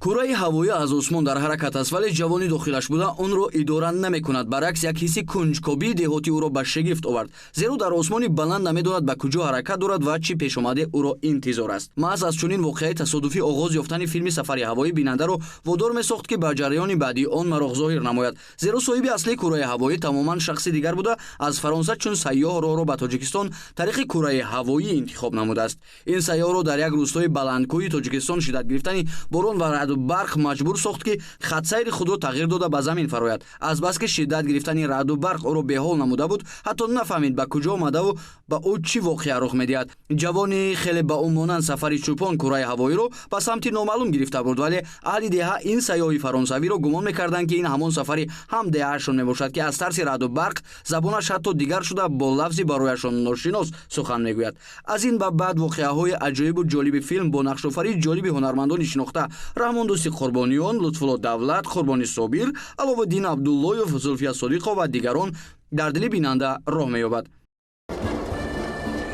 Кураи ҳавоӣ аз осмон дар ҳаракат аст, вале ҷавони дохилаш буда онро идора намекунад. Баръакс, як ҳисси кунҷкобии деҳотӣ ӯро ба шигифт овард, зеро дар осмони баланд намедонад ба куҷо ҳаракат дорад ва чӣ пешомаде ӯро интизор аст. Маҳз аз чунин воқеаи тасодуфӣ оғоз ёфтани филми «Сафари ҳавоӣ» бинандаро водор месохт, ки ба ҷараёни баъдии он мароқ зоҳир намояд, зеро соҳиби аслии кураи ҳавоӣ тамоман шахси дигар буда, аз Фаронса чун сайёҳ роҳро ба Тоҷикистон тариқи кураи ҳавоӣ интихоб намудааст. Ин сайёҳро дар як рӯстои баландкӯҳи Тоҷикистон шиддат гирифтани борон ва раъду барқ маҷбур сохт, ки хатсайри худро тағйир дода ба замин фарояд. Азбаски шиддат гирифтани раъду барқ ӯро беҳол намуда буд, ҳатто нафаҳмид ба куҷо омадаву ба ӯ чӣ воқеа рух медиҳад. Ҷавони хеле ба ӯ монанд Сафари чӯпон кураи ҳавоиро ба самти номаълум гирифта бурд, вале аҳли деҳа ин сайёҳи фаронсавиро гумон мекарданд, ки ин ҳамон Сафари ҳам деҳаашон мебошад, ки аз тарси раъду барқ забонаш ҳатто дигар шуда, бо лафзи барояшон ношинос сухан мегӯяд. Аз ин ба баъд воқеаҳои аҷоибу ҷолиби филм бо нақшофарии ҷолиби ҳунармандони шинохта Раҳмондӯсти Қурбониён, Лутфулло Давлат, Қурбони Собир, Аловуддин Абдуллоев, Зулфия Содиқов ва дигарон дар дили бинанда роҳ меёбад.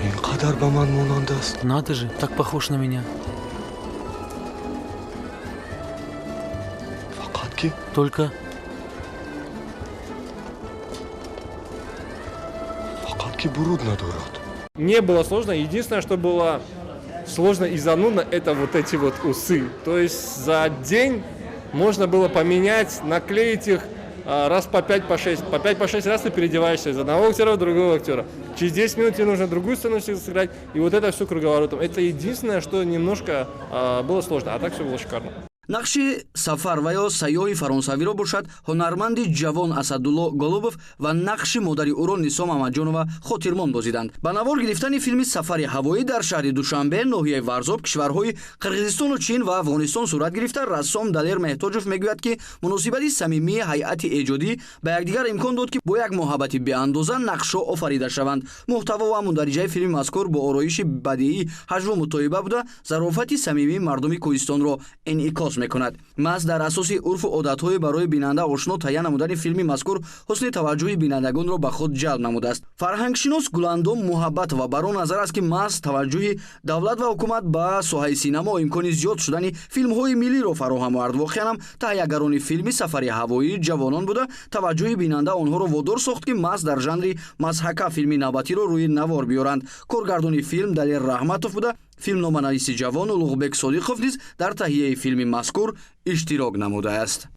Ин қадар ба ман монанд аст. Надо же, так похож на меня. Фақат ки Только фақат ки буруд надорад. Не было сложно. Единственное, что было сложно и занудно, это вот эти вот усы. То есть за день можно было поменять, наклеить их раз по 5, по 6. По 5, по 6 раз ты переодеваешься из одного актера в другого актера. Через 10 минут тебе нужно другую сцену сыграть, и вот это все круговоротом. Это единственное, что немножко было сложно, а так все было шикарно. Нақши Сафар ва ё сайёҳи фаронсавиро бошад ҳунарманди ҷавон Асадулло Голубов ва нақши модари ӯро Нисо Мамаҷонова хотирмон бозиданд. Ба навор гирифтани филми «Сафари ҳавоӣ» дар шаҳри Душанбе, ноҳияи Варзоб, кишварҳои Қирғизистону Чин ва Афғонистон сурат гирифта, рассом Далер Меҳтоҷов мегӯяд, ки муносибати самимии ҳайати эҷодӣ ба якдигар имкон дод, ки бо як муҳаббати беандоза нақшҳо офарида шаванд. Муҳтаво ва мундариҷаи филми мазкур бо ороиши бадиӣ, ҳаҷву мутоиба буда, зарофати самимии мардуми кӯҳистонро инъикос мекунад. Маҳз дар асоси урфу одатҳои барои бинанда ошно таҳия намудани филми мазкур ҳусни таваҷҷӯҳи бинандагонро ба худ ҷалб намудааст. Фарҳангшинос Гуландом Муҳаббатова бар он назар аст, ки маҳз таваҷҷӯҳи давлат ва ҳукумат ба соҳаи синамо имкони зиёд шудани филмҳои миллиро фароҳам овард. Воқеан ҳам, таҳиягарони филми «Сафари ҳавоӣ» ҷавонон буда, таваҷҷӯҳи бинанда онҳоро водор сохт, ки маҳз дар жанри мазҳака филми навбатиро рӯи навор биёранд. Коргардони филм Далер Раҳматов буда, филмноманависи ҷавон Улуғбек Содиқов низ дар таҳияи филми мазкур иштирок намудааст.